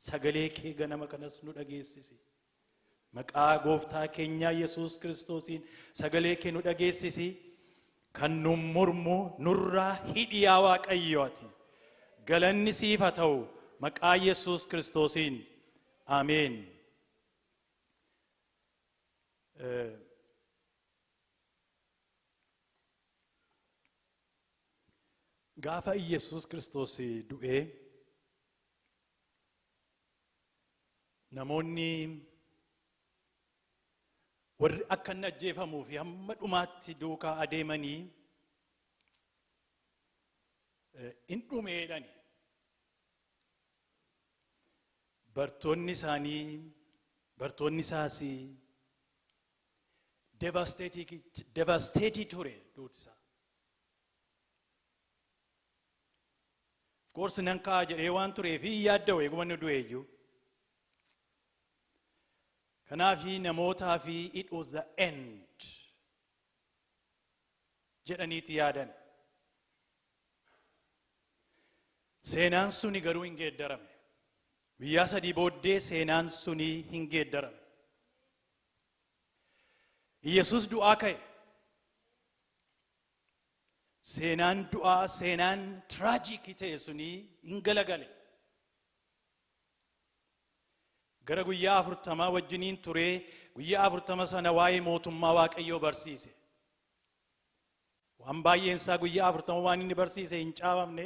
Sagalee kee ganama kanas nu dhageessisi. Maqaa gooftaa keenyaa Yesuus Kiristoosiin sagalee kee nu dhageessisi. Kan nu mormu nurraa hidhi yaa Waaqayyo ati. Galanni siif haa ta'u maqaa Yesuus Kiristoosiin. Ameen. Gaafa Yesuus Kiristoos du'ee namoonni warri akka inni ajjeefamuu fi hamma dhumaatti duukaa adeemanii in dhumeedhani. Bartoonni isaanii bartoonni isaas devastated ture duuti isaa. Of course nan ka'a jedhee waan tureef hin yaadda'u eeguma inni du'e iyyuu. Kanaafi namootaa fi it was the end jedhaniiti yaadan. Seenaan suni garuu hin geeddarame. Guyyaa 3 booddee seenaan suni hin geeddarame. Yesuus du'aa ka'e. Seenaan du'aa seenaan tiraajikii ta'e suni hin galagale. Gara guyyaa 40 wajjiniin turee guyyaa 40 sana waa'ee mootummaa Waaqayyoo barsiise. Waan baay'een isaa guyyaa 40 waan inni barsiise hin caafamne.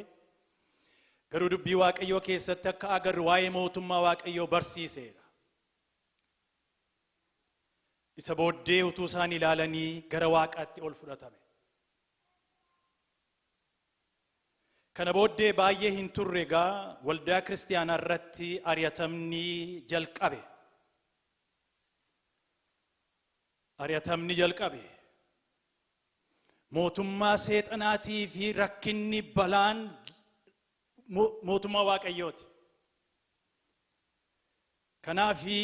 Garuu dubbii Waaqayyoo keessatti akka agarru waa'ee mootummaa Waaqayyoo barsiiseedha. Isa booddee utuu isaan ilaalanii gara Waaqaatti ol fudhatame. Kana booddee baay'ee hin turre egaa waldaa kiristiyaanaa irratti ari'atamni jalqabe. Ari'atamni jalqabe. Mootummaa seexanaatii fi rakkinni balaan mootummaa Waaqayyooti. Kanaafi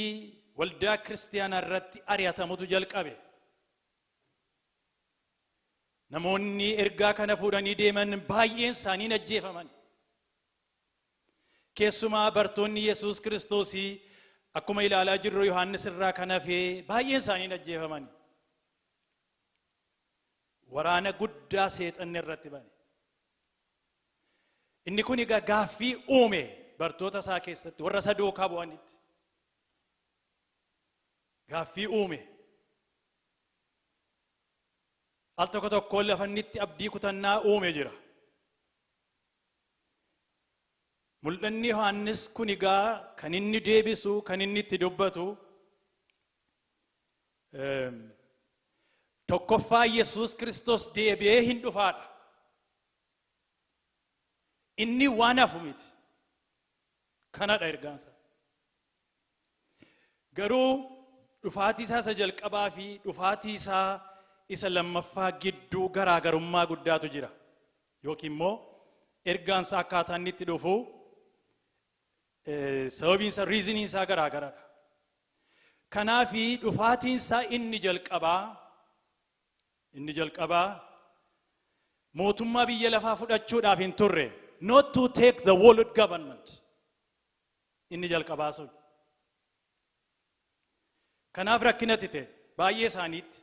waldaa kiristiyaanaa irratti ari'atamutu jalqabe. Namoonni ergaa kana fuudhanii deeman baay'een isaanii ajjeefaman. Keessumaa bartoonni Yesuus Kiristoosii akkuma ilaalaa jirru Yohaannis irraa kan hafe baay'een isaanii ajjeefaman. Waraana guddaa seexanni irratti bane. Inni kun egaa gaaffii uume bartoota isaa keessatti warra isa duukaa bu'anitti. Gaaffii uume. Al tokko tokko lafa inni itti abdii kutannaa uume jira. Mul'anni Yohaannis kun egaa kan inni deebisu, kan inni itti dubbatu, tokkoffaa Yesuus Kiristoos deebi'ee hin dhufaadha. Inni waan hafu miti. Kanadha ergaansa. Garuu dhufaatii isaa isa jalqabaa fi dhufaatii isaa isa lammaffaa gidduu garaagarummaa guddaatu jira. Yookiin immoo ergaansa akkaataa inni itti dhufu sababiin isaa reasoniin isaa garaagaradha. Kanaafi dhufaatiin isaa inni jalqabaa mootummaa biyya lafaa fudhachuudhaaf hin turre. Not to take the world government. Inni jalqabaa sun. Kanaaf rakkinatti ta'e baay'ee isaaniitti.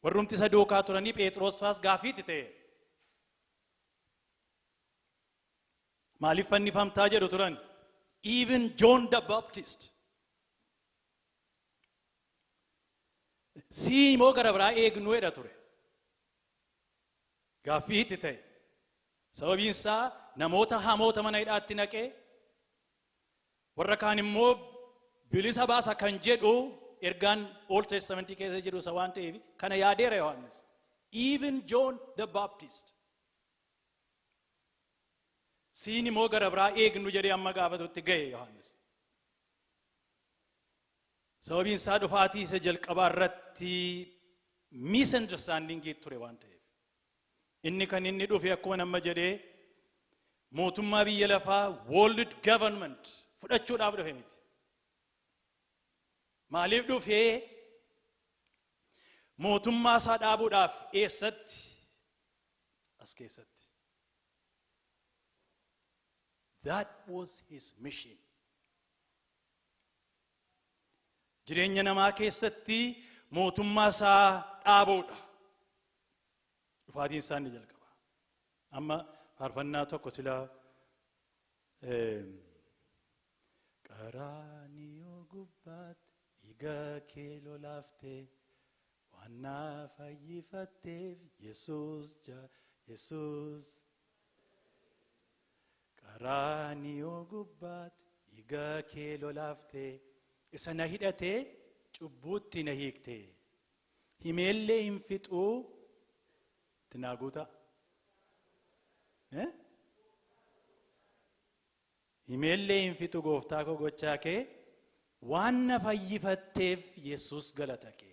Warrumti isa duukaa turanii Phexros faas gaaffiitti ta'e. Maaliif fannifamtaa jedhu turan? Even John the Baptist. Sii immoo gara biraa eegnu jedha ture. Gaaffii itti ta'e. Sababiin isaa namoota hamoota mana hidhaatti naqee warra kaan immoo bilisa baasa kan jedhu ergaan Old Testament keessa jedhu isa waan ta'eef kana yaadeera Yohaannis. Even John the Baptist. Siin immoo gara biraa eegnu jedhee amma gaafatutti ga'e Yohaannis. Sababiin isaa dhufaatii isa jalqabaa irratti misunderstanding ture waan ta'eef. Inni kan inni dhufe akkuma nama jedhee mootummaa biyya lafaa world government fudhachuudhaaf dhufe miti. Maaliif dhufee? Mootummaa isaa dhaabuudhaaf. Eessatti? As keessatti. That was his mission. Jireenya namaa keessatti mootummaa isaa dhaabuudha. Dhufaatiin isaa inni jalqaba. Amma faarfannaa tokko sila "Qaraaniyoo gubbaatti dhiiga kee lolaaftee waan na fayyifatteef Yesuus Yesuus, qaraaniyoo gubbaatti dhiiga kee lolaaftee, isa na hidhatee cubbuutti na hiiktee, himeellee hin fixuu itti naa guutaa. Eh? Himeellee hin fixu gooftaa koo gochaa kee, waan na fayyifatteef Yesuus galata kee."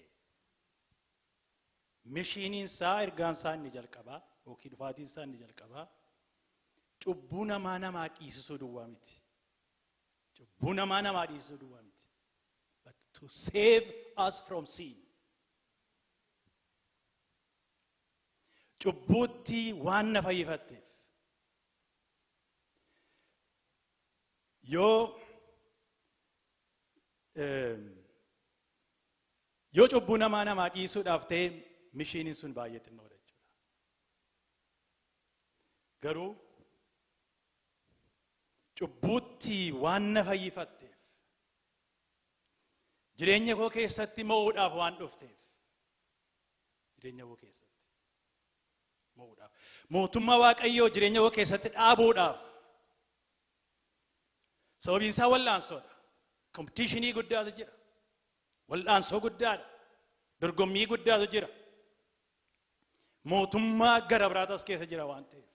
Missioniin isaa, ergaan isaa inni jalqabaa yookiin dhufaatiin isaa inni jalqabaa cubbuu namaa namaa dhiisisuu duwwaa miti. Cubbuu namaa namaa dhiisisuu duwwaa miti. But to save us from sin. Cubbuutti waan na fayyifatteef. Yoo cubbuu namaa namaa dhiisuudhaaf ta'e, missioniin sun baay'ee xinnoodha jechuudha. Garuu cubbuutti waan na fayyifatteef, jireenya koo keessatti mo'uudhaaf waan dhufteef, jireenya koo keessatti mo'uudhaaf, mootummaa Waaqayyoo jireenya koo keessatti dhaabuudhaaf, sababiin isaa wal'aansoodha. Competitionii guddaatu jira. Wal'aansoo guddaadha. Dorgommii guddaatu jira. Mootummaa gara biraatu as keessa jira waan ta'eef.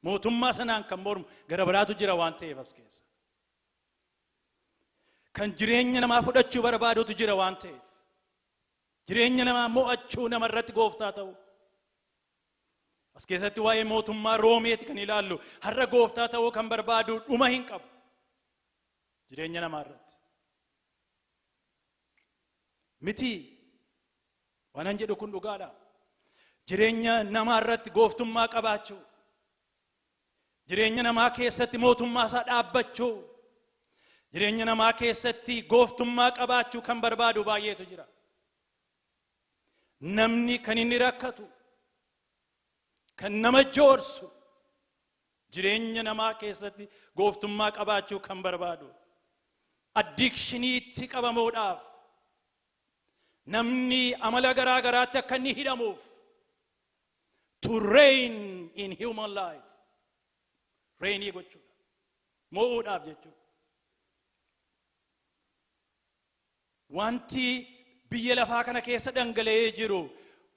Mootummaa sanaan kan mormu gara biraatu jira waan ta'eef as keessa. Kan jireenya namaa fudhachuu barbaadutu jira waan ta'eef. Jireenya namaa mo'achuu, namarratti gooftaa ta'u. As keessatti waa'ee mootummaa Roomeeti kan ilaallu. Har'a gooftaa ta'uu kan barbaadu dhuma hin qabu. Jireenya namaa irratti. Miti, waan an jedhu kun dhugaadha. Jireenya namaa irratti gooftummaa qabaachuu. Jireenya namaa keessatti mootummaa isaa dhaabbachuu. Jireenya namaa keessatti gooftummaa qabaachuu kan barbaadu baay'eetu jira. Namni kan inni rakkatu, kan nama joorsu, jireenya namaa keessatti gooftummaa qabaachuu kan barbaadu. Addictioniitti qabamuudhaaf, namni amala garaa garaatti akka inni hidhamuuf, to reign in human life. Reignii gochuudha. Mo'uudhaaf jechuudha. Wanti biyya lafaa kana keessa dhangala'ee jiru,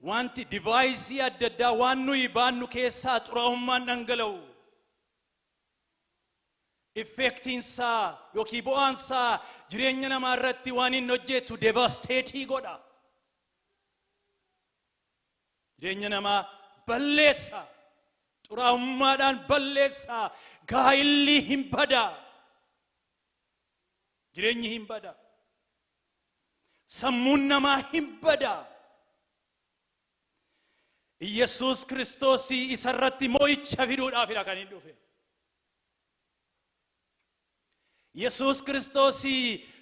wanti deviceii adda addaa waan nuyi baannu keessaa xuraa'ummaan dhangala'u. Effectiinsaa yookiin bu'aansaa jireenya namaa irratti waan inni hojjetu devastateii godha. Jireenya namaa balleessa. Xuraa'ummaadhaan balleessa. Gaa'illi hin bada. Jireenyi hin bada. Sammuun namaa hin bada. Yesuus Kiristoos isarratti mo'icha fiduudhaafidha kan inni dhufe. Yesuus Kiristoos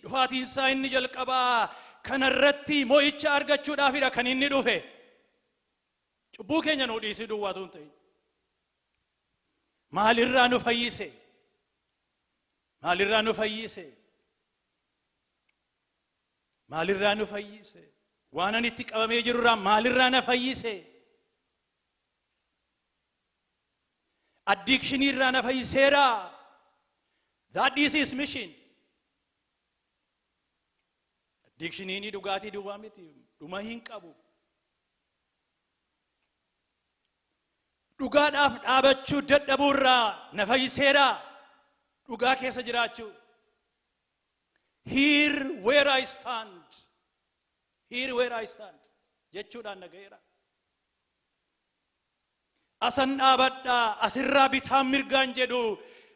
dhufaatiin isaa inni jalqabaa kanarratti mo'icha argachuudhaafidha kan inni dhufe. Cubbuu keenya nuu dhiisii duwwaatu hin ta'in. Maalirraa nu fayyise? Maalirraa nu fayyise? Maalirraa nu fayyise? Waan ani itti qabamee jirurraa maalirraa na fayyise? Addictionii irraa na fayyiseera. That is his mission. Addictioniin dhugaatii duwwaa miti, dhuma hin qabu. Dhugaadhaaf dhaabachuu dadhabuu irraa na fayyiseera. Dhugaa keessa jiraachuu. "Here where I stand. Here where I stand" jechuudhaan na ga'eera. Asan dhaabadhaa, asirraa bitaan mirgaan jedhu,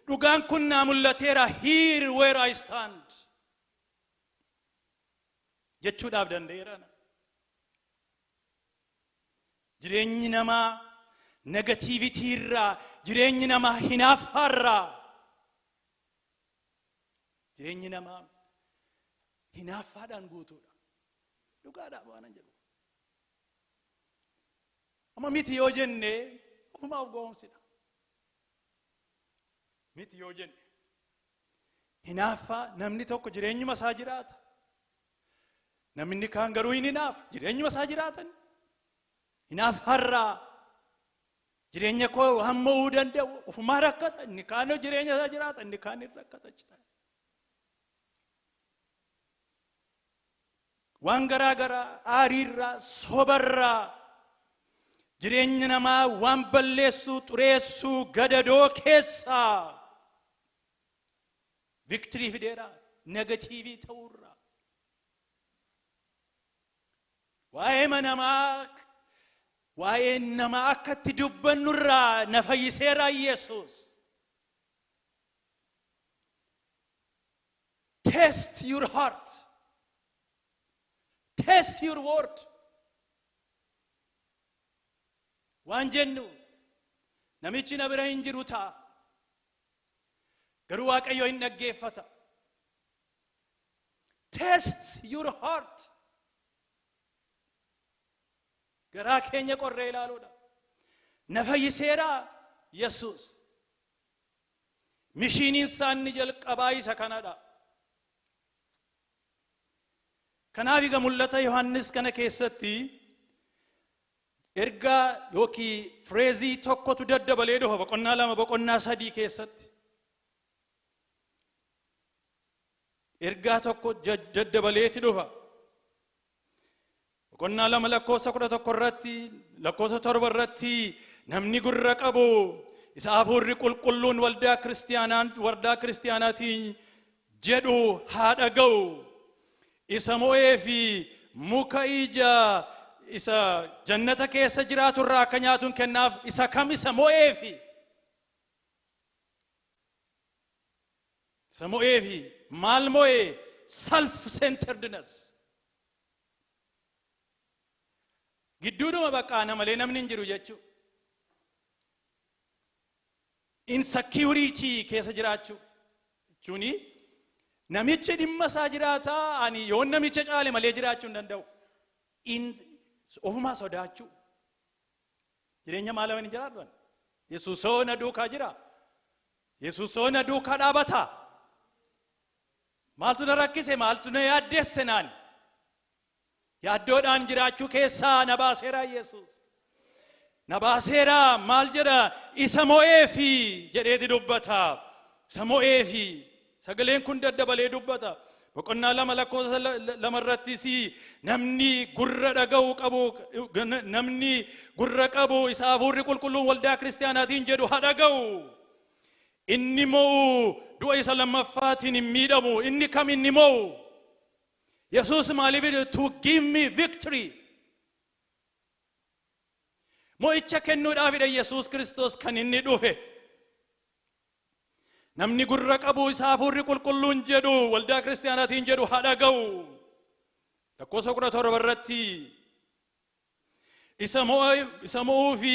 dhugaan kun naa mul'ateera, "Here where I stand" jechuudhaaf danda'eera. Jireenyi namaa negativity irraa, jireenyi namaa hinaaffaarraa, jireenyi namaa hinaaffaadhaan guutuudha. Dhugaadhaa waan jedhu. Amma miti yoo jenne, ofumaa of gowwoomsina. Miti yoo jenne. Hinaaffaa, namni tokko jireenyuma isaa jiraata. Namni kaan garuu hin hinaafa. Jireenyuma isaa jiraatan. Hinaaffarraa jireenya koo hamma mo'uu danda'u ofumaa rakkata. Inni kaan jireenya isaa jiraata. Inni kaan hin rakkata achi taa'e. Waan garaa garaa, aariirraa, sobarraa, jireenya namaa waan balleessuu, xureessuu, gadadoo keessaa victory fideera. Negative ta'uurraa. Waa'ee namaa, waa'ee namaa akka itti dubbannurraa na fayyiseera Yesuus. Test your heart. Test your word. Waan jennu, namichi na bira hin jiru ta'a. Garuu Waaqayyo hin dhaggeeffata. Test your heart. Garaa keenya qorree ilaaluudha. Na fayyiseera Yesuus. Mishiiniin isaa inni jalqabaa isa kanadha. Kanaaf egaa mul'ata Yohaannis kana keessatti ergaa yookiin fireezii tokkotu daddabalee dhufa boqonnaa 2, boqonnaa 3 keessatti. Ergaa tokko daddabaleeti dhufa. Boqonnaa 2 lakkoofsa 11 irratti, lakkoofsa 7 irratti, namni gurra qabu isa hafuurri qulqulluun waldaa kiristiyaanaatiin jedhu haa dhaga'u. Isa mo'ee fi muka ija isa jannata keessa jiraatu irraa akka nyaatuun kennaaf. Isa kam? Isa mo'ee fi. Isa mo'ee fi maal mo'ee? Self centeredness. Gidduudhuma bakka ana malee namni hin jiru jechuu. Insecurity keessa jiraachuu jechuuni, namichi dhimma isaa jiraataa, ani yoon namicha caale malee jiraachuu hin danda'u. Ofumaa sodaachuu. Jireenya maal hin jiraadhu? Yesuusoo na duukaa jira. Yesuusoo na duukaa dhaabata. Maaltu na rakkise? Maaltu na yaaddesse naan? Yaaddoodhaan jiraachuu keessaa na baaseera Yesuus. Na baaseera. Maal jedha? Isa mo'eefi jedheeti dubbata. Isa mo'eefi. Sagaleen kun daddabalee dubbata. Boqonnaa 2 lakkoofsa 2 irrattis, namni gurra dhaga'u qabu, namni gurra qabu isa hafuurri qulqulluun waldaa kiristaanaatiin jedhu haa dhaga'u. Inni mo'u du'a isa lammaffaatiin hin miidhamu. Inni kam inni mo'u? Yesuus maaliif? To give me victory. Mo'icha kennuudhaafidha Yesuus Kiristoos kan inni dhufe. Namni gurra qabu isa hafuurri qulqulluun jedhu waldaa kiristaanaatiin jedhu haa dhaga'u. Lakkoofsa 17 irratti, isa mo'uu fi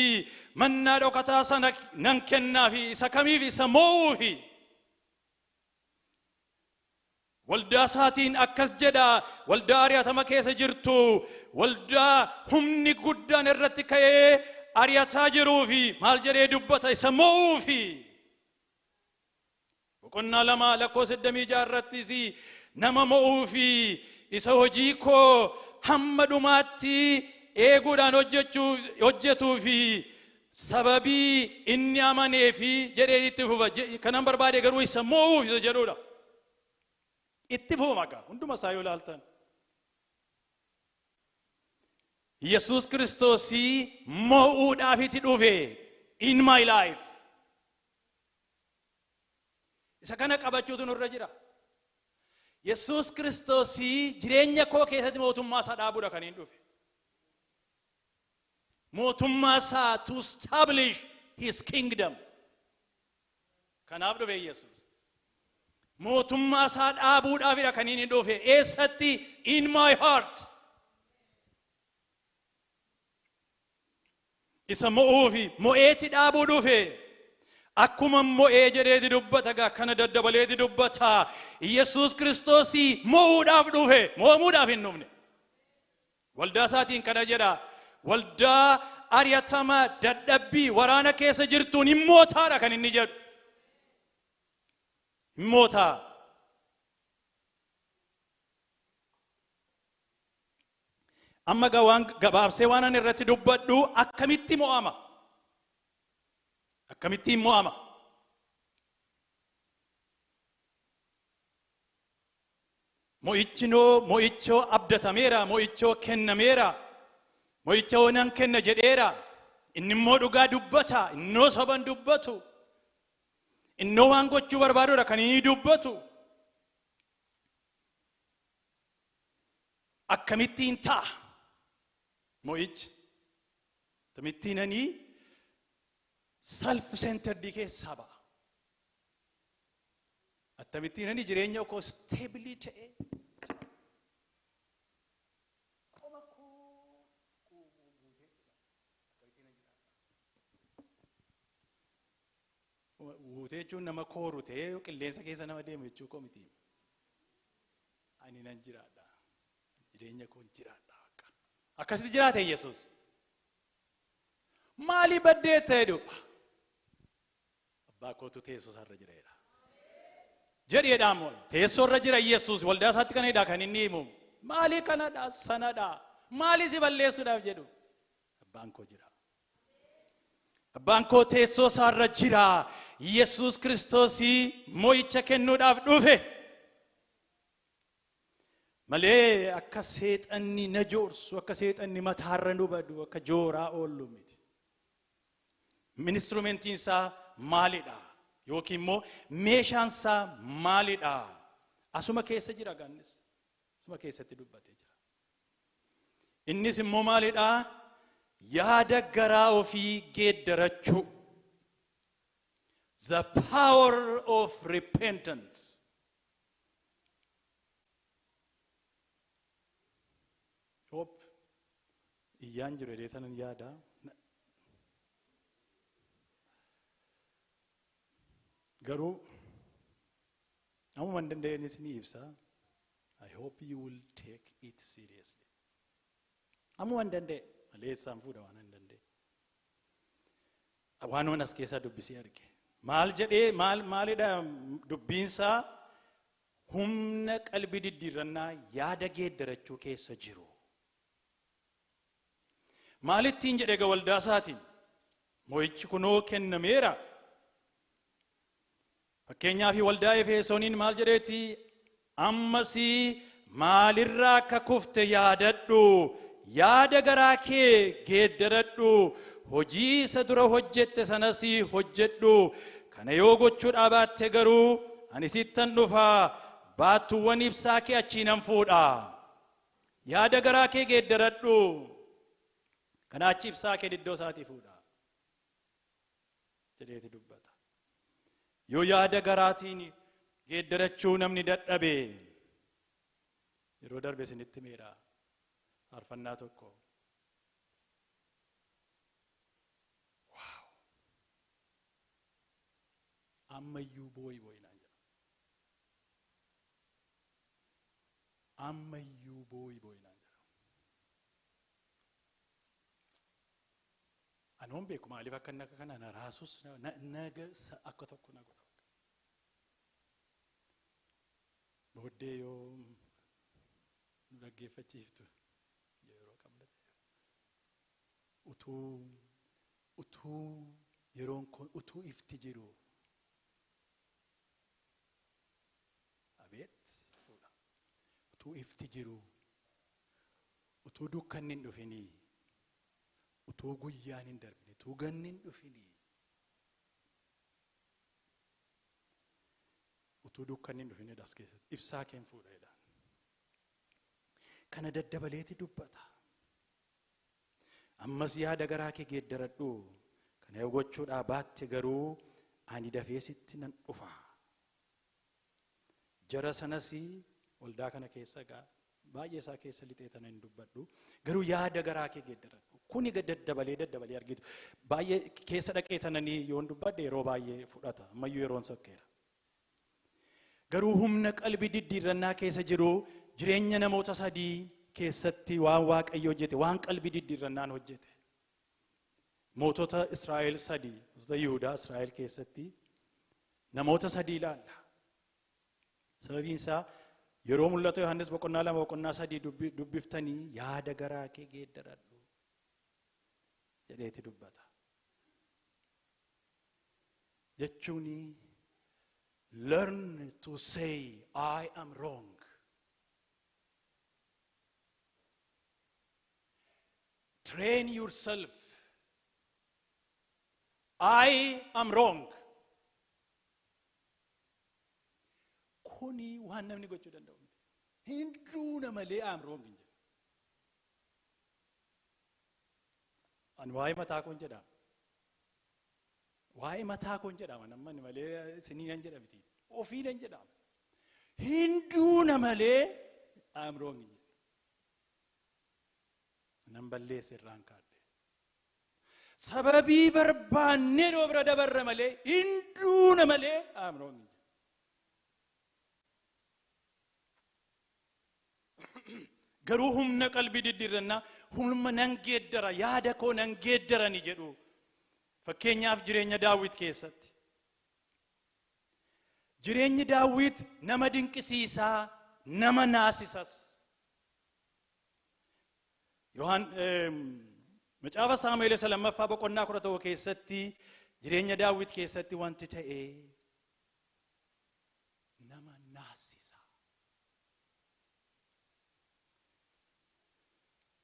mannaa dhokataa sana nan kennaafi. Isa kamiif? Isa mo'uu fi. Waldaa isaatiin akkas jedha: waldaa ari'atama keessa jirtu, waldaa humni guddaan irratti ka'ee ari'ataa jiruu fi maal jedhee dubbata? Isa mo'uu fi. Boqonnaa 2 lakkoofsa 26 irrattis, nama mo'uu fi isa hojii koo hamma dhumaatti eeguudhaan hojjetuu fi sababii inni amanee fi jedhee itti fufa. Kanan barbaade garuu isa mo'uuf isa jedhudha. Itti fufa maqaa hunduma isaa yoo ilaaltan. Yesuus Kiristoosii mo'uudhaaf itti dhufe in my life. Isa kana qabachuutu nurra jira. Yesuus Kiristoosii jireenya koo keessatti mootummaa isaa dhaabuudha kan hin dhufe. Mootummaa isaa, to establish his kingdom. Kanaaf dhufe Yesuus. Mootummaa isaa dhaabuudhaafidha kan inni dhufe. Eessatti? In my heart. Isa mo'uufi mo'eetti dhaabuu dhufe. Akkuma mo'ee jedheeti dubbata gaa, kana daddabaleeti dubbata. Yesuus Kiristoosii mo'uudhaaf dhufe. Mo'amuudhaaf hin dhufne. Waldaa isaatiin kana jedha. Waldaa ari'atama, dadhabbii, waraana keessa jirtuun hin mootaadha kan inni jedhu. Hin mootaa. Amma gaa waan gabaabsee waan ani irratti dubbadhu, akkamitti mo'ama? Akkamittiin mo'ama? Mo'ichinoo mo'ichoo abdatameera, mo'ichoo kennameera, mo'icha nan kenna jedheera. Inni immoo dhugaa dubbata, innoo soban dubbatu. Innoo waan gochuu barbaadudha kan inni dubbatu. Akkamittiin ta'a mo'ichi? Akkamittiin ani self centered keessaa ba'a? Akkamittiin ani jireenya koo stable ta'e qoma koo guutee akkamittiin jiraadha? Guutee jechuun nama kooru ta'ee qilleensa keessa nama deemu jechuu koo miti. Ani nan jiraadha. Jireenya koo jiraadha. Akkasitti jiraate Yesuus. Maalii baddee ta'e dhufa? Abbaa kootu teessoo isaarra jira jedha. Jedheedhaa moo teessoo irra jira Yesuus waldaa isaatti kan jedha kan inni himu. Maalii kanadha sanadha? Maalii si balleessuudhaaf jedhu? Abbaan koo jira. Abbaan koo teessoo isaarra jira. Yesuus Kiristoosii mo'icha kennuudhaaf dhufe. Malee akka seexanni na joorsu, akka seexanni mataarra nu badu, akka jooraa oollu miti. Instrumentiin isaa maalidha? Yookiin immoo meeshaan isaa maalidha? Asuma keessa jira gaannis. Asuma keessatti dubbatee jira. Innis immoo maalidha? Yaada garaa ofii geeddarachuu. The power of repentance. Hope iyyaan jiru jedhee tanan yaada. Garuu ammuma hin danda'eenis ni ibsa. I hope you will take it seriously. Ammuma hin danda'e malee eessaan fuudha waan hin danda'e. Waan as keessaa dubbisee arge. Maal jedhee, maal maalidha dubbiinsaa? Humna qalbii diddiirrannaa yaada geeddarachuu keessa jiru. Maalittiin jedhe egaa waldaa isaatiin? Mo'ichi kunoo kennameera. Fakkeenyaaf waldaa Efesooniin maal jedheeti? Ammasii maalirraa akka kufte yaadadhu. Yaada garaa kee geeddaradhu. Hojii isa dura hojjette sanas hojjedhu. Kana yoo gochuu dhaabatte garuu ani sittan dhufa. Baattuuwwan ibsaa kee achii nan fuudha. Yaada garaa kee geeddaradhu. Kana achi ibsaa kee iddoo isaatii fuudha. Jedheeti dubbata. Yoo yaada garaatiin geeddarachuu namni dadhabe, yeroo darbe isinitti meera faarfannaa tokko. Wow! Ammayyuu booyi booyi naan jedha. Ammayyuu booyi booyi naan jedha. Anoon beeku maaliif akka inni akka kana na raasus, naga akka tokko na godha. Booddee yoo nu dhaggeeffachiiftu yeroo qabna ta'e. Utuu yeroon kun, utuu ifti jiru, abeet fuudha. Utuu ifti jiru, utuu dukkanni hin dhufinii, utuu guyyaan hin darbine, utuu ganni hin dhufinii, utuu dukkanni hin dhufinii as keessatti ibsaa keen fuudha jedhaan. Kana daddabaleeti dubbata. Ammas yaada garaa kee geeddaradhu. Kana yoo gochuudhaa baatte garuu ani dafee sitti nan dhufa. Jara sanas waldaa kana keessa gaa baay'ee isaa keessa lixee tana hin dubbadhu. Garuu yaada garaa kee geeddaradhu. Kuni daddabalee daddabalee argitu. Baay'ee keessa dhaqee tananii yoon dubbadhe yeroo baay'ee fudhata. Ammayyuu yeroon sokkeera. Garuu humna qalbii diddiirrannaa keessa jiru jireenya namoota sadii keessatti waan Waaqayyo hojjete, waan qalbii diddiirrannaan hojjete. Mootota Israa'el sadii, mootota Yihudaa Israa'el keessatti namoota sadii ilaalla. Sababiin isaa yeroo mul'ata Yohaannis boqonnaa 2 boqonnaa 3 dubbiftanii yaada garaa kee geeddaradhu jedheeti dubbata. Jechuun learn to say I am wrong. Train yourself. I am wrong. Kuni waan namni gochuu danda'u miti. Hinduuna malee I am wrong hin jedhu. Ani waa'ee mataa koon jedha. Waa'ee mataa koon jedhama namni malee isinii nan jedha miti. Ofii nan jedhama. Hinduuna malee I am wrong hin jedhu. Nan balleesse irraan kaadhe. Sababii barbaannee noo bira dabarre malee hinduuna malee I am wrong hin jedhu. Garuu humna qalbii diddiirrannaa, humna nan geeddara, yaada koo nan geeddarani jedhu. Fakkeenyaaf jireenya Daawit keessatti. Jireenyi Daawit nama dinqisiisaa, nama naasisas. Yohaan Macaafa Saamu'eel isa lammaffaa boqonnaa 11 keessatti jireenya Daawit keessatti wanti ta'e nama naasisa.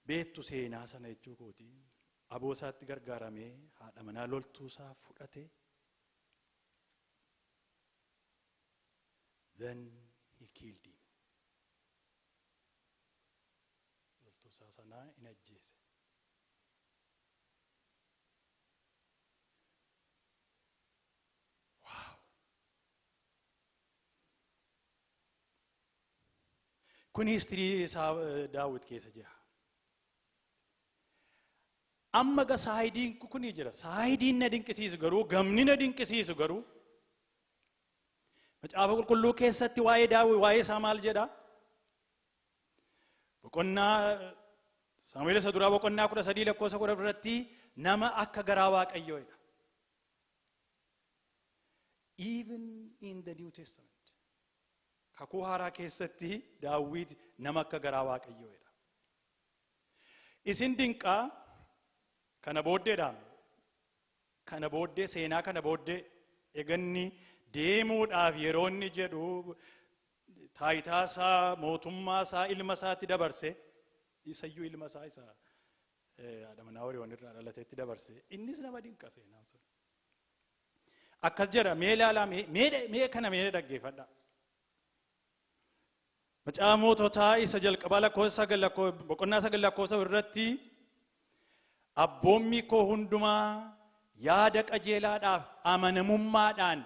Beektu seenaa sana jechuu kooti. Aboo isaatti gargaaramee haadha manaa loltuu isaa fudhate. Then he killed him. Loltuu isaa sanaa in ajjeese. Wow. Kun history isaa Daawit keessa jira. Amma ga saayidiin kuni jira. Saayidiin na dinqisiisu garuu, gamni na dinqisiisu garuu Macaafa Qulqulluu keessatti waa'ee Daawit, waa'ee isaa maal jedha? Boqonnaa Saamu'eel isa duraa boqonnaa 13 lakkoofsa 14 irratti nama akka garaa Waaqayyoo jedha. Even in the New Testament, Kakuu Haaraa keessatti Daawit nama akka garaa Waaqayyoo jedha. Isin dinqaa kana booddeedhaan, kana booddee seenaa kana booddee eganni deemuudhaaf yeroo inni jedhu taayitaa isaa, mootummaa isaa ilma isaatti dabarse, isayyuu ilma isaa isa haadha manaa Ooriyoon irraa dhalatetti dabarse. Innis nama dinqa seenaan sun. Akkas jedha, mee ilaalaa, mee kana mee dhaggeeffadhaa. Macaafa Moototaa isa jalqabaa lakkoofsa 9 boqonnaa 9 lakkoofsa irratti abboommii koo hundumaa yaada qajeelaadhaaf amanamummaadhaan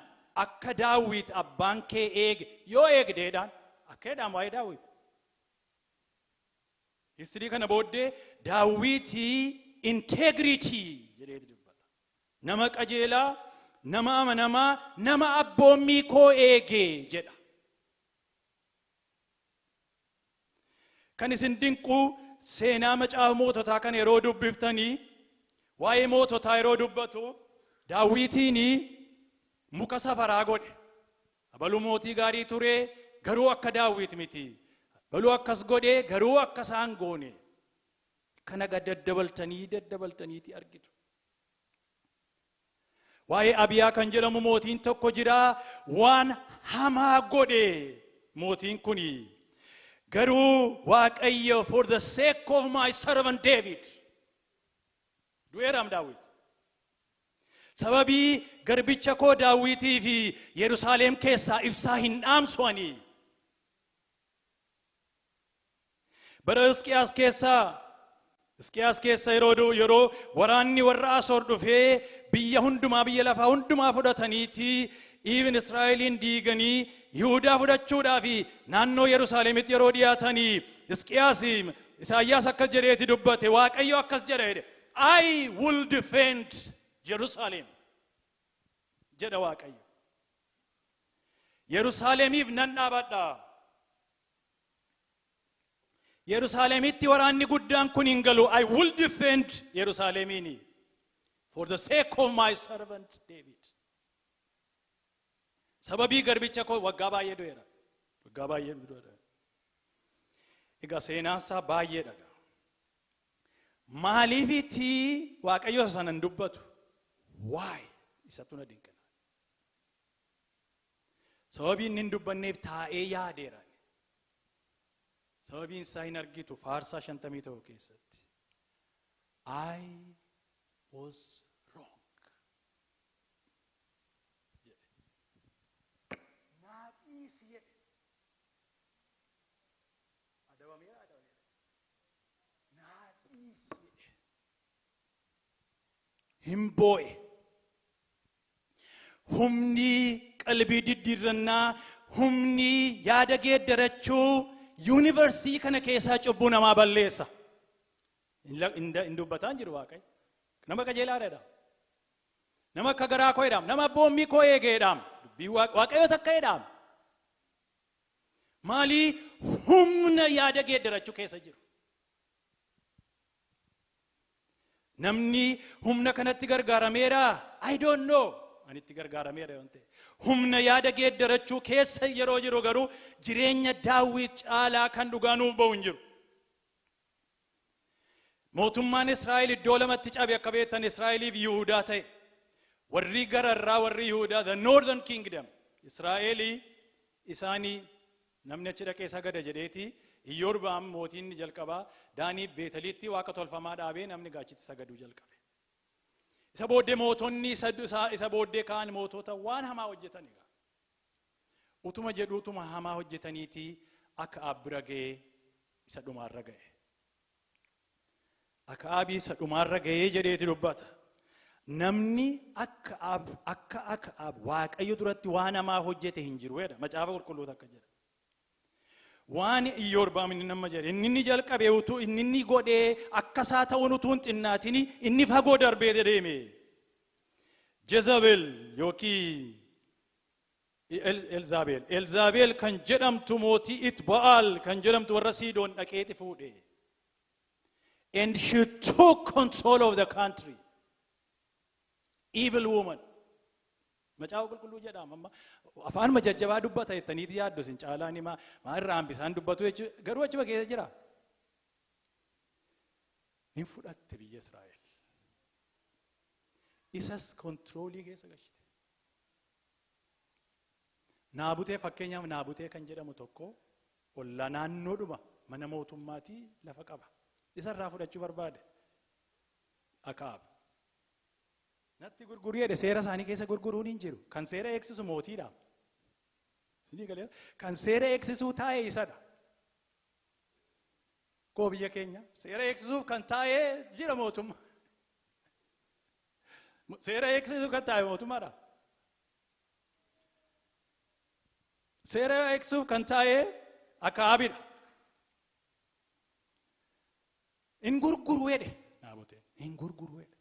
akka Daawit abbaan kee eege yoo eegdeedhaan akka jedhaan waa'ee Daawit. History kana booddee Daawitii integrity jedheeti dubbata. Nama qajeelaa, nama amanamaa, nama abboommii koo eege jedha. Kan isin dinqu seenaa Macaafa Moototaa kana yeroo dubbiftanii waa'ee moototaa yeroo dubbatu Daawitiin muka safaraa godhe. Abaluu mootii gaarii ture garuu akka Daawit miti. Abaluu akkas godhe garuu akka isaan goone. Kana gad daddabaltanii daddabaltaniiti argitu. Waa'ee Abiyaa kan jedhamu mootiin tokko jira, waan hamaa godhe mootiin kuni. Garuu Waaqayyo for the sake of my servant David, du'eeraam Daawit. Sababii garbicha koo Daawitii fi Yerusaalem keessaa ibsaa hin dhaamsu ani. Bara Hisqiyaas keessaa Hisqiyaas keessa yeroo waraanni warra Asoor dhufee biyya hundumaa, biyya lafaa hundumaa fudhataniiti even Israa'eliin diiganii Yihudaa fudhachuudhaa fi naannoo Yerusaalemitti yeroo dhiyaatanii Hisqiyaas Isaayyaas akkas jedheeti dubbate. Waaqayyo akkas jedha jedhe, I will defend Jerusalem jedha Waaqayyo. Yerusaalemiif nan dhaabadha. Yerusaalemitti waraanni guddaan kun hin galu. I will defend Yerusaalemiini for the sake of my servant David. Sababii garbicha koo waggaa baay'ee du'eera. Waggaa baay'ee du'eera. Egaa seenaan isaa baay'ee dhaga. Maaliifiti Waaqayyo sana hin dubbatu? Why? Isatu na dinqina. Sababii inni hin dubbanneef taa'ee yaadeera. Sababiin isaa hin argitu Faarsaa 51 keessatti. "I was wrong," jedhe. Naa dhiisi jedhe. Adabameera, adabameera. Naa dhiisi jedhe. Hin boo'e. Humni qalbii diddiirrannaa, humni yaada geeddarachuu universe kana keessaa cubbuu namaa balleessa. Hin dubbataan jiru Waaqayyo. Nama qajeelaadha. Nama akka garaa koo jedham. Nama abboommii koo eegeedhaam. Dubbii Waaqayyo takka jedham. Maalii humna yaada geeddarachuu keessa jiru? Namni humna kanatti gargaarameera? I don't know. Ani itti gargaarameera yoon ta'e. Humna yaada geeddarachuu keessa yeroo jiru garuu jireenya Daawit caalaa kan dhugaa nuuf ba'u hin jiru. Mootummaan Israa'el iddoo lamatti cabe, akka beektan, Israa'eliif Yihuudaa ta'e. Warri gararraa, warri Yihuudaa, the northern kingdom, Israa'elii isaanii namni achi dhaqee sagada jedheeti Iyyoorbaam mootiin jalqabaa Daanii Beeteliitti waaqa tolfamaa dhaabee namni gaachitti sagaduu jalqabe. Isa booddee mootonni isa booddee ka'an mootota waan hamaa hojjetan egaa. Utuma jedhu utuma hamaa hojjetaniiti Akaab bira ga'ee isa dhumaarra ga'e. Akaabii isa dhumaarra ga'ee jedheeti dubbata. Namni akka Akaab Waaqayyo duratti waan hamaa hojjete hin jiru jedha. Macaafa Qulqulluutu akka jedha. Waan Iyyoorbaam inni nama jedhe inni jalqabe utuu inni godhee akkasaa ta'uun utuu hin xinnaatin inni fagoo darbee deeme. Jezabel yookiin Elzaabel. Elzaabel kan jedhamtu mootii Itba'aal kan jedhamtu warra Siidoon dhaqeeti fuudhe. And she took control of the country. Evil woman. Macaafa Qulqulluu jedhama amma afaanuma jajjabaa dubbata jettaniiti yaaddu isin caalaan himaa maa irraa hambisaan dubbatu jechuudha, garuu achuma keessa jira. Hin fudhatte biyya Israa'el. Isas control keessa gashite. Naabutee, fakkeenyaaf, Naabutee kan jedhamu tokko ollaa naannoodhuma mana mootummaatii lafa qaba. Isarraa fudhachuu barbaade. Akaab. Natti gurgurii jedhe. Seera isaanii keessa gurguruun hin jiru. Kan seera eegsisu mootiidha. Isinii galeera? Kan seera eegsisuu taa'e isadha. Koo biyya keenya seera eegsisuuf kan taa'ee jira mootummaa. Seera eegsisuuf kan taa'e mootummaadha. Seera eegsisuuf kan taa'e Akaabidha. Hin gurguru jedhe Naaboteen. Hin gurguru jedhe.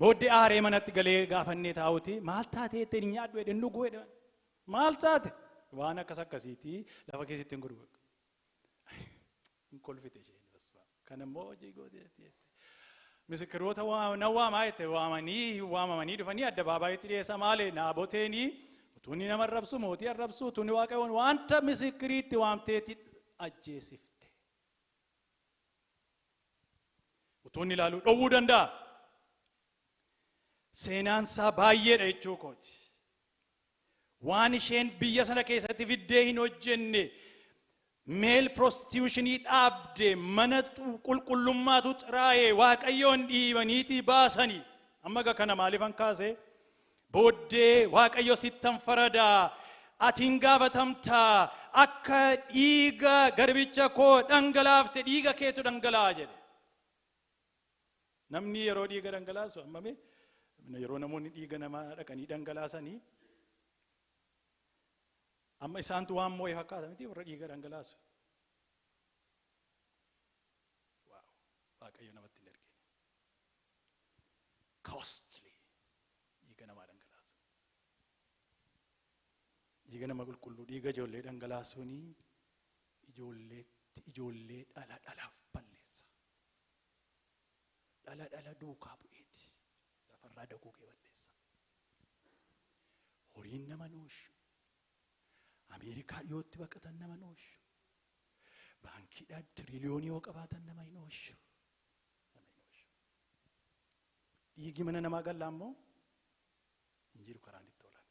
Booddee aaree manatti galee gaafannee taa'uti, maal taate jettee, hin nyaadhu jedhe, hin dhugu jedhe. Maal taate? Waan akkas akkasiitii lafa keessatti hin gurguru. Hin kolfite isheen. Kan immoo hojii goote. Misikiroota nan waamaa jette. Waamanii waamamanii dhufanii addabaabaayyitti dhiyeessa. Maali, Naaboteenii utuu inni nama arrabsu, mootii arrabsu, utuu inni Waaqayyoon wanta misikiriitti waamteetti ajjeesifte. Utuu inni ilaaluu dhowwuu danda'a. Seenaan isaa baay'eedha jechuu kooti. Waan isheen biyya sana keessatti fiddee hin hojjenne, male prostitution dhaabde, mana qulqullummaatu xiraa'e, Waaqayyoon dhiibaniitii baasanii. Amma egaa kana maaliifan kaase? Booddee Waaqayyo sittan faradaa, ati hin gaafatamtaa, akka dhiiga garbicha koo dhangalaafte dhiiga keetu dhangalaa'a jedhe. Namni yeroo dhiiga dhangalaasu ammame yeroo namoonni dhiiga namaa dhaqanii dhangalaasanii amma isaantu waan moo'e fakkaata miti warra dhiiga dhangalaasu. Wow, Waaqayyo namatti hin ergine. Costly dhiiga namaa dhangalaasu. Dhiiga nama qulqulluu, dhiiga ijoollee dhangalaasuuni Ijoolleetti ijoollee dhala dhalaaf balleessa. Dhala dhala duukaa bu'eeti lafarraa daguugee balleessa. Horiin nama ooshu. Ameerikaa dhiyootti baqatan nama ooshu. Baankiidhaan tiriliyoonii yoo qabaatan nama hin ooshu. Nama hin ooshu. Dhiigi mana namaa gallaa immoo hin jiru karaan itti oolan.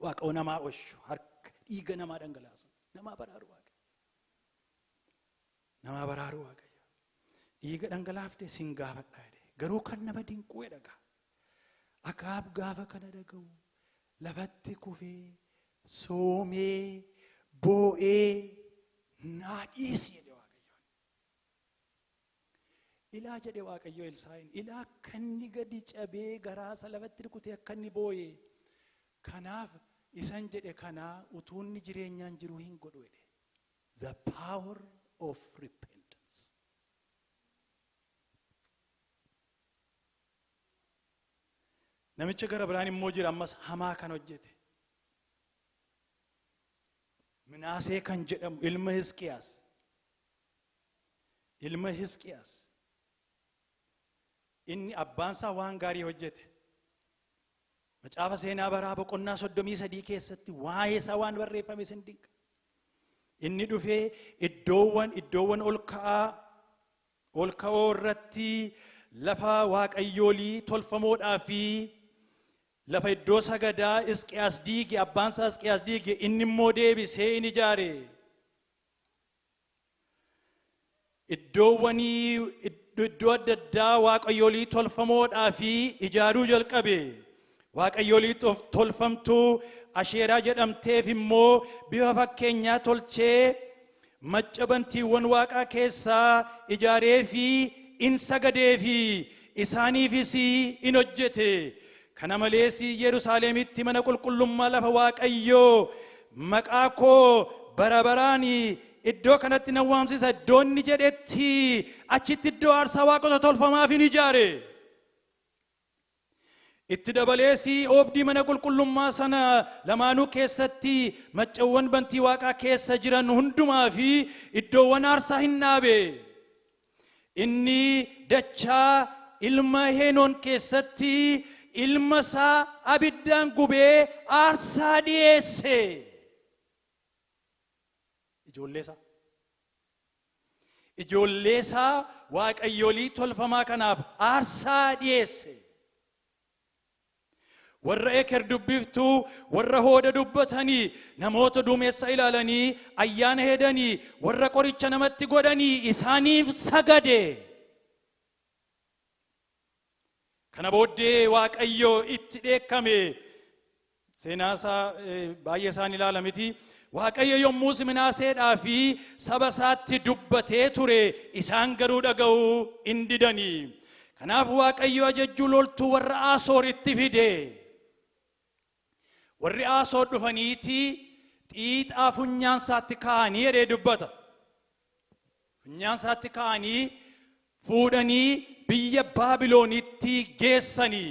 Waaqoo namaa ooshu, harka dhiiga namaa dhangalaasu, namaa baraaru Waaqayyo. Namaa baraaru Waaqayyo. Dhiiga dhangalaafte sin gaafadha jedhe. Garuu kan nama dinquu dhagaa. Akaab gaafa kana dhaga'u lafatti kufee, soomee, boo'ee, "Naa dhiisi" jedhe Waaqayyoon. "Ilaa," jedhe Waaqayyo Elsaa'iin, "ilaa akka inni gadi cabee garaasa lafatti rukutee akka inni boo'ee. Kanaaf isan jedhe kanaa utuu inni jireenyaan jiru hin godhu" jedhe. The power of repentance. Namicha gara biraan immoo jira, ammas hamaa kan hojjete. Minaasee kan jedhamu, ilma Hisqiyaas. Ilma Hisqiyaas. Inni abbaan isaa waan gaarii hojjete. Macaafa Seenaa Baraa boqonnaa 33 keessatti waa'ee isaa waan barreeffame sin dinqa. Inni dhufee iddoowwan ol ka'oo irratti lafa waaqayyoolii tolfamoodhaa fi lafa iddoo sagadaa Hisqiyaas diige, abbaan isaa Hisqiyaas diige, inni immoo deebisee in ijaare. Iddoowwanii iddoo adda addaa waaqayyoolii tolfamoodhaa fi ijaaruu jalqabe. Waaqayyoolii tolfamtuu Asheeraa jedhamteef immoo bifa fakkeenyaa tolchee macca bantiiwwan waaqaa keessaa ijaaree fi in sagadee fi isaaniifis in hojjete. Kana malees Yerusaalemitti mana qulqullummaa lafa Waaqayyoo "Maqaa koo bara baraan iddoo kanatti nan waamsisa" iddoo inni jedhetti achitti iddoo aarsaa waaqota tolfamaaf in ijaare. Itti dabalees oobdii mana qulqullummaa sana lamaanuu keessatti maccawwan bantii waaqaa keessa jiran hundumaa fi iddoowwan aarsaa hin dhaabe. Inni dachaa ilma Heenoon keessatti ilma isaa abiddaan gubee aarsaa dhiyeesse. Ijoollee isaa. Ijoollee isaa waaqayyolii tolfamaa kanaaf aarsaa dhiyeesse. Warra eker dubbiftuu, warra hooda dubbatanii, namoota duumessa ilaalanii ayyaana hedanii, warra qoricha namatti godhanii isaaniif sagade. Kana booddee Waaqayyo itti dheekkame. Seenaa isaa baay'ee isaan ilaala miti. Waaqayyo yommus Minaaseedhaa fi saba isaatti dubbatee ture, isaan garuu dhaga'uu hin didanii. Kanaaf Waaqayyo ajajjuu loltuu warra Asoor itti fide. Warri Asoor dhufaniiti xiixaa funyaan isaatti kaa'anii jedhee dubbata. Funyaan isaatti kaa'anii fuudhanii biyya Baabiloonitti geessanii.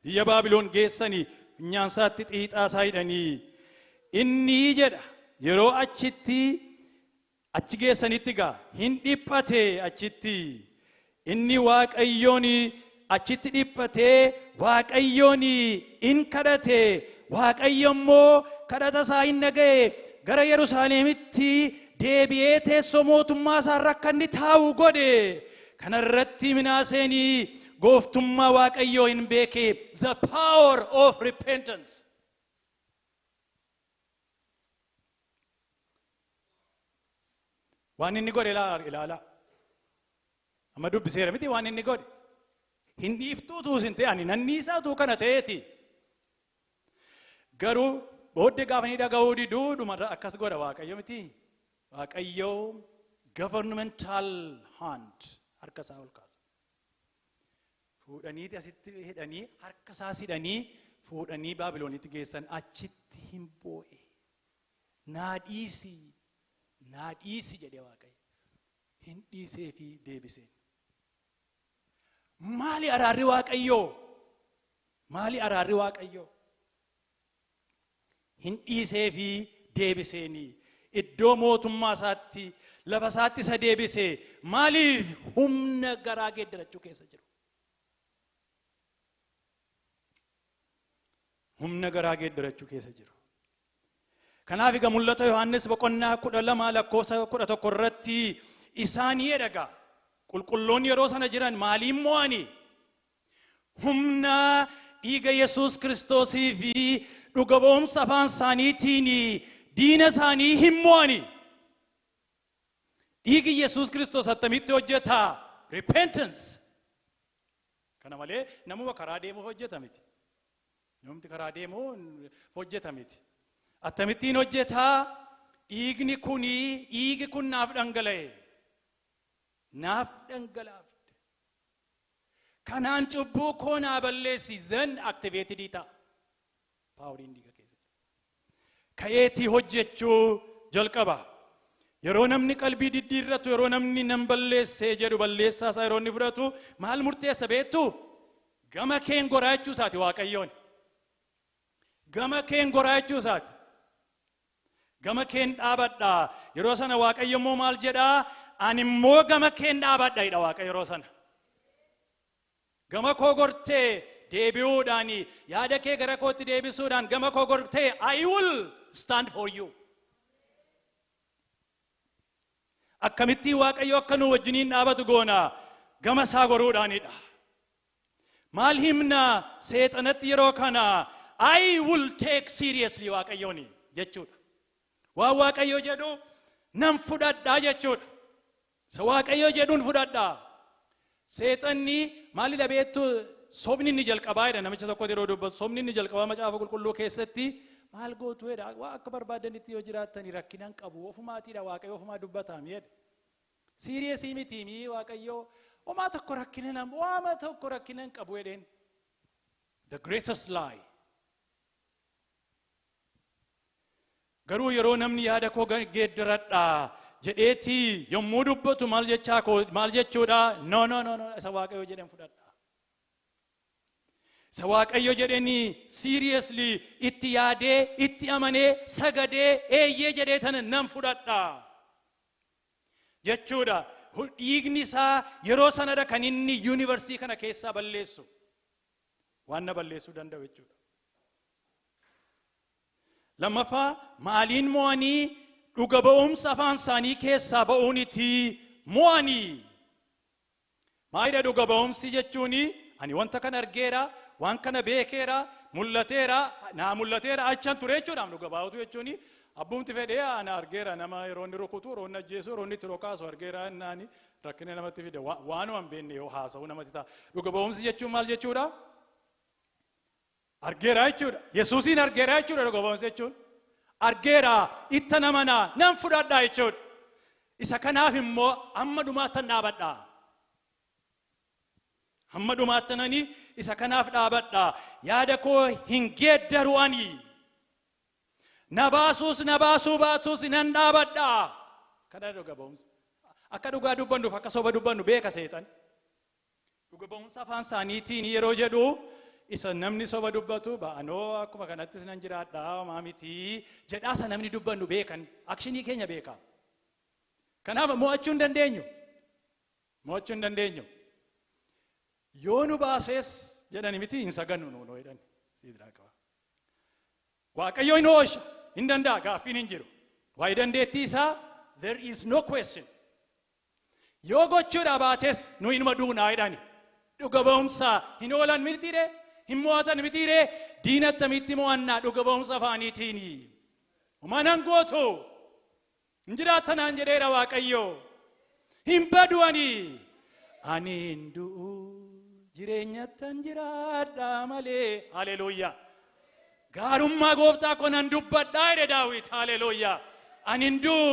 Biyya Baabiloon geessanii funyaan isaatti xiixaa isaa hidhanii. Inni jedha yeroo achitti achi geessanitti gaa hin dhiphate achitti. Inni Waaqayyoon achitti dhiphatee Waaqayyoon in kadhate. Waaqayyo immoo kadhata isaa hin dhaga'e. Gara Yerusaalemitti deebi'ee teessoo mootummaa isaa irra akka inni taa'u godhe. Kana irratti Minaaseen gooftummaa Waaqayyoo hin beeke. The power of repentance. Waan inni godhe ilaalaa. Amma dubbiseera miti waan inni godhe. Hin dhiiftuu utuu hin ta'e, ani nan dhiisaa utuu kana ta'eeti. Garuu booddee gaafa inni dhaga'uu diduu dhumarra akkas godha Waaqayyo miti. Waaqayyo governmental hand harka isaa ol kaasa. Fuudhaniiti asitti hidhanii, harka isaas hidhanii, fuudhanii Baabiloonitti geessan, achitti hin boo'e. "Naa dhiisi, naa dhiisi" jedhee Waaqayyo. Hin dhiisee fi deebiseen. Maali araarri Waaqayyoo? Maali araarri Waaqayyoo? Hin dhiisee fi deebiseenii. Iddoo mootummaa isaatti, lafa isaatti isa deebise. Maaliif? Humna garaa geeddarachuu keessa jiru. Humna garaa geeddarachuu keessa jiru. Kanaaf egaa Mul'ata Yohaannis boqonnaa 12 lakkoofsa 11 irratti isaanii jedha. Qulqulloonni yeroo sana jiran maaliin mo'anii? Humna dhiiga Yesuus Kiristoosii fi dhuga ba'umsa afaan isaaniitiin diina isaanii hin mo'ani. Dhiigi Yesuus Kiristoos attamitti hojjeta? Repentance. Kana malee namuma karaa deemuuf hojjeta miti. Namumti karaa deemu hojjeta miti. Akkamittiin hojjeta? Dhiigni kuni, dhiigi kun naaf dhangala'e. Naaf dhangalaafte. Kanaan cubbuu koo naa balleessi, then activated ta'a. Poweriin dhiiga keessa jira. Ka'eetii hojjechuu jalqaba. Yeroo namni qalbii diddiirratu, yeroo namni nan balleessee jedhu, balleessaa isaa yeroo inni fudhatu, maal murteessa beektu? Gama keen goraa jechuu isaati Waaqayyoon. Gama keen goraa jechuu isaati. Gama keen dhaabadha. Yeroo sana Waaqayyo immoo maal jedhaa? Ani immoo gama keen dhaabadha jedha Waaqayyo yeroo sana. Gama koo gortee deebi'uudhaan, yaada kee gara kootti deebisuudhaan gama koo gortee, I will stand for you. Akkamittiin Waaqayyo akka nu wajjiniin dhaabatu goona? Gama isaa goruudhaanidha. Maal himna seexanatti yeroo kana? I will take seriously Waaqayyooni jechuudha. Waan Waaqayyo jedhu nan fudhadhaa jechuudha. Isa Waaqayyo jedhuun fudhadhaa. Seexanni maalidha beektu? Sobni inni jalqabaa jedha namicha tokko yeroo dubbatu. Sobni inni jalqabaa Macaafa Qulqulluu keessatti maal gootu jedha? Waa akka barbaadanitti yoo jiraattani rakkina hin qabu, ofumaatiidha, Waaqayyo ofumaa dubbataami jedha. Serious miti mii Waaqayyo homaa tokko rakkina nam waama tokko rakkina hin qabu jedheen. The greatest lie. Garuu yeroo namni yaada koo geeddaradha jedheeti yommuu dubbatu, maal jechaa koo, maal jechuudha? No, no, no, no, isa Waaqayyo jedhen fudhadha. Isa Waaqayyo jedheni seriously itti yaadee, itti amanee, sagadee, eeyyee jedhee tana nan fudhadha jechuudha. Dhiigni isaa yeroo sanadha kan inni yuunivarsii kana keessaa balleessu. Waan na balleessuu danda'u jechuudha. Lammaffaa, maaliin mo'anii? Dhuga ba'umsa afaan isaanii keessaa ba'uuniti mo'anii. Maalidha dhuga ba'umsi jechuuni? Ani wanta kana argeera, waan kana beekeera, mul'ateera, naa mul'ateera, achan ture jechuudha. Dhuga ba'utu jechuuni abbumti fedhee ana argeera, nama yeroo inni rukutu, yeroo inni ajjeesu, yeroo inni itti dhokaasu argeera, innaani rakkina namatti fide, waanuma hin beekne yoo haasa'u namatti ta'a. Dhuga ba'umsi jechuun maal jechuudha? Argeera jechuudha. Yesuusiin argeera jechuudha dhuga ba'umsi jechuun. Argeera, itta namanaa, nan fudhadhaa jechuudha. Isa kanaaf immoo amma dhumaattan dhaabadha. Hamma dhumaattan ani isa kanaaf dhaabadha. Yaada koo hin geeddaru ani. Na baasuus na baasuu baatus nan dhaabadha. Kana dhuga ba'umsa. Akka dhugaa dubbannuuf akka soba dubbannu beeka seexan. Dhuga ba'umsa afaan isaaniitiin yeroo jedhu, isa namni soba dubbatu ba'anoo akkuma kanattis nan jiraadha, homaa miti jedhaa, isa namni dubbannu beekan, actionii keenya beeka. Kanaaf mo'achuu hin dandeenyu. Mo'achuu hin dandeenyu. Yoo nu baasees jedhani miti, hin sagannu nuunoo jedhani. Siidiraa qaba. Waaqayyo hin oolcha, hin danda'a, gaaffiin hin jiru. Waa'ee dandeettii isaa there is no question. Yoo gochuudha baates nu inuma duunaa jedhani. Dhuga ba'umsa hin oolan mitiire, hin mo'atan mitiire, diina attamitti mo'annaa? Dhuga ba'umsa afaaniitiin. Homaa nan gootu. Hin jiraattanaan jedheera Waaqayyo. Hin badu ani. Ani hin du'u, jireenyattan jiraadha malee. Haleluuyaa. Gaarummaa gooftaa koo nan dubbadhaa jedhe Daawit. Haleluuyaa. Ani hin du'u,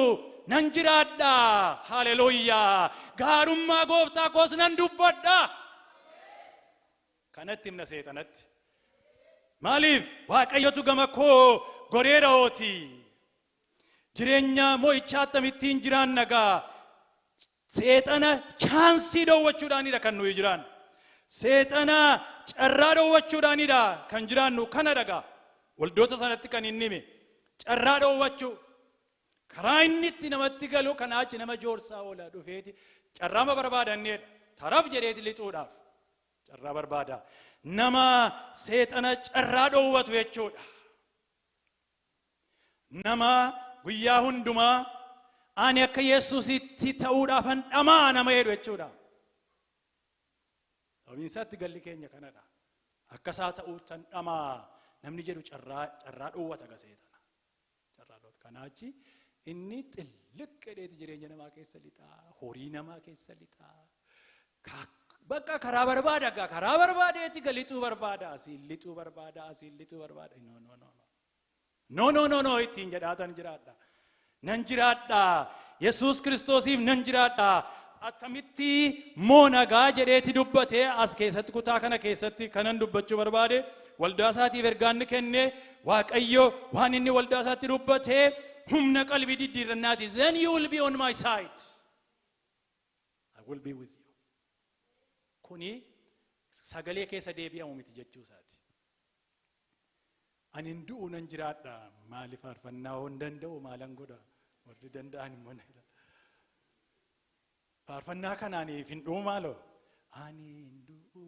nan jiraadha. Haleluuyaa. Gaarummaa gooftaa koos nan dubbadha. Kanatti himna seexanatti. Maaliif? Waaqayyotu gama koo goreera ooti. Jireenya mo'ichaa akkamittiin jiraanna gaa? Seexana chanceii dhoowwachuudhaanidha kan nuyi jiraannu. Seexana carraa dhoowwachuudhaanidha kan jiraannu kana dhagaa. Waldoota sanatti kan inni hime. Carraa dhoowwachuu. Karaa inni itti namatti galu kanaa achi nama joorsaa oola dhufeeti carraama barbaadanneedha. Taraf jedheeti lixuudhaaf carraa barbaada. Nama seexana carraa dhoowwatu jechuudha. Nama guyyaa hundumaa ani akka Yesuusitti ta'uudhaafan dhamaa nama jedhu jechuudha. Sababiin isaatti galli keenya kanadha. Akka isaa ta'uuttan dhamaa namni jedhu carraa dhoowwata ga seexana. Carraa dhoowwata. Kanaa achi inni xilliq jedheeti jireenya namaa keessa lixaa, horii namaa keessa lixaa. Bakka karaa barbaada gaa, karaa barbaadeeti ga lixuu barbaada, asiin lixuu barbaada, asiin lixuu barbaada. No, no, no, no. No, no, no, no ittiin jedhaatan jiraadha. Nan jiraadha. Yesuus Kiristoosiif nan jiraadha. Attamitti moo nagaa jedheeti dubbatee as keessatti, kutaa kana keessatti kanan dubbachuu barbaade, waldaa isaatiif ergaa inni kenne, Waaqayyo waan inni waldaa isaatti dubbatee humna qalbii diddiirrannaati. Then you will be on my side. I will be with you. Kuni sagalee keessa deebi'amu miti jechuu isaati. Ani hin du'u, nan jiraadha. Maaliif faarfannaa hin danda'u, maalan godha? Warri danda'an immoo na ilaala. Faarfannaa kanaaniif hin du'u maaloo? Ani hin du'u.